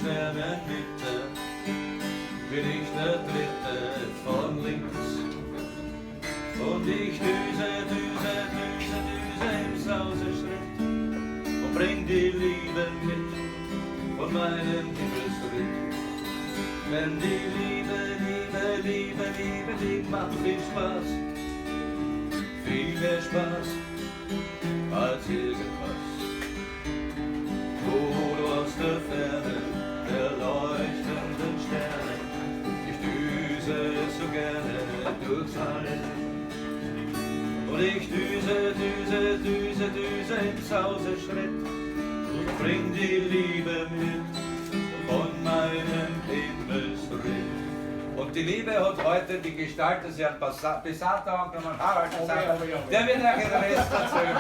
Sternenmitte bin ich der Dritte von links. Und ich düse, düse, düse, düse im Sauseschritt und bring die Liebe mit von meinem Himmelsritt. Denn die Liebe, Liebe, Liebe, Liebe, die macht viel Spaß, viel mehr Spaß als irgendwas. Wo du aus der Ferne der leuchtenden Sterne, ich düse so gerne durchs All. Und ich düse, düse, düse, düse im Sauseschritt und bring die Liebe mit von meinem Himmelsritt. Und die Liebe hat heute die Gestalt des Herrn Besata angenommen, Harald Besata. Der wird euch den Rest erzählen.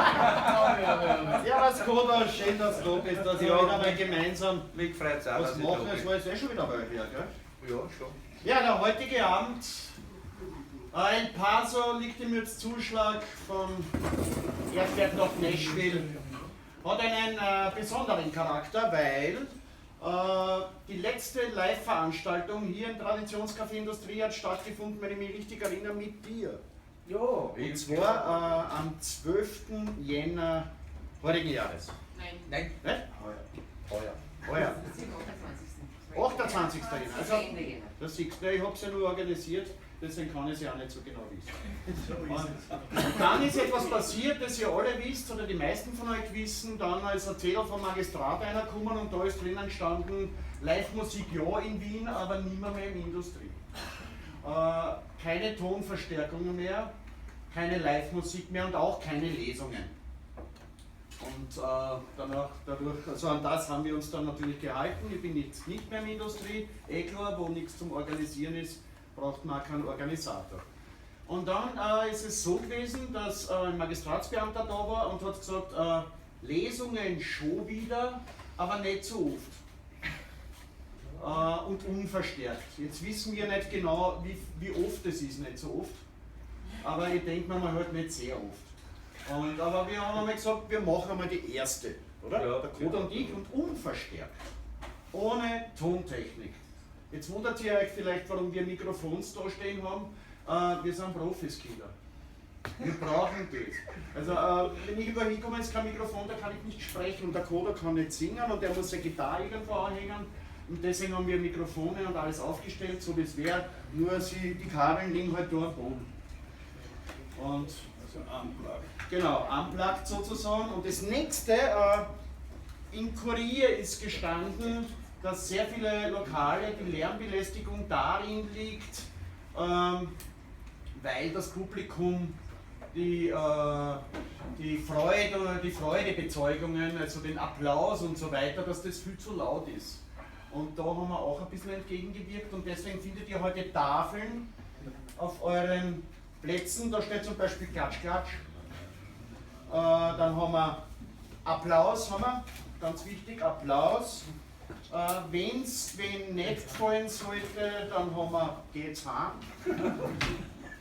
Ja, was Koda, schön, dass du da bist, dass wir Ja. wieder mal gemeinsam Mich freut's auch, was dass ich machen. da Es bin. war jetzt eh schon wieder bei her, gell? Ja, schon. Ja, der heutige Abend, El Paso liegt im jetzt Zuschlag von er fährt nach Nashville, hat einen besonderen Charakter, weil die letzte Live-Veranstaltung hier im Traditionscafé Industrie hat stattgefunden, wenn ich mich richtig erinnere, mit dir. Ja, Und zwar am 12. Jänner heurigen Jahres. Nein. Nein, Nicht? heuer. Heuer. Das ist am 28. 28. Jänner. Das ist Also, Ende Jänner. das siehst du, ich habe es ja nur organisiert, deswegen kann ich es ja auch nicht so genau wissen. Und dann ist etwas passiert, das ihr alle wisst, oder die meisten von euch wissen, dann ist ein Zettel vom Magistrat einer gekommen und da ist drinnen gestanden, Live-Musik ja in Wien, aber nimmer mehr in Industrie. Keine Tonverstärkungen mehr, keine Live-Musik mehr und auch keine Lesungen. Und danach, dadurch, also an das haben wir uns dann natürlich gehalten. Ich bin jetzt nicht mehr in der Industrie, eh klar, wo nichts zum Organisieren ist, braucht man auch keinen Organisator. Und dann ist es so gewesen, dass ein Magistratsbeamter da war und hat gesagt, Lesungen schon wieder, aber nicht so oft. Und unverstärkt. Jetzt wissen wir nicht genau, wie oft es ist, nicht so oft. Aber ich denke mir mal halt nicht sehr oft. Aber wir haben einmal gesagt, wir machen einmal die erste, oder? Ja. Der Koda und ich, und unverstärkt. Ohne Tontechnik. Jetzt wundert ihr euch vielleicht, warum wir Mikrofons da stehen haben. Wir sind Profis, Kinder. Wir brauchen das. Also, wenn ich irgendwo hinkomme, ist kein Mikrofon, da kann ich nicht sprechen und der Koda kann nicht singen und der muss seine Gitarre irgendwo anhängen. Und deswegen haben wir Mikrofone und alles aufgestellt, so wie es wäre. Nur die Kabeln liegen halt da am Boden. Und Also unplugged. Genau, unplugged sozusagen. Und das nächste, im Kurier ist gestanden, dass sehr viele Lokale die Lärmbelästigung darin liegt, weil das Publikum die Freude, die Freudebezeugungen, also den Applaus und so weiter, dass das viel zu laut ist. Und da haben wir auch ein bisschen entgegengewirkt und deswegen findet ihr heute Tafeln auf euren Plätzen. Da steht zum Beispiel Klatsch, Klatsch. Dann haben wir Applaus, haben wir, ganz wichtig, Applaus. Wenn's wen nicht gefallen sollte, dann haben wir Geht's heim.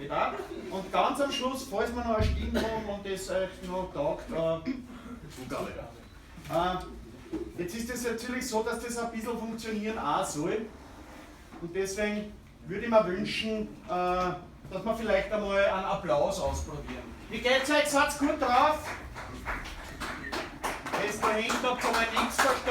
Geht auch. Und ganz am Schluss, falls wir noch eine Stimme haben und das euch noch taugt, Zugabe. Jetzt ist es natürlich so, dass das ein bisschen funktionieren auch soll. Und deswegen würde ich mir wünschen, dass wir vielleicht einmal einen Applaus ausprobieren. Wie geht's euch? Seid's gut drauf? Bis dahin habt ihr mal nichts verstanden.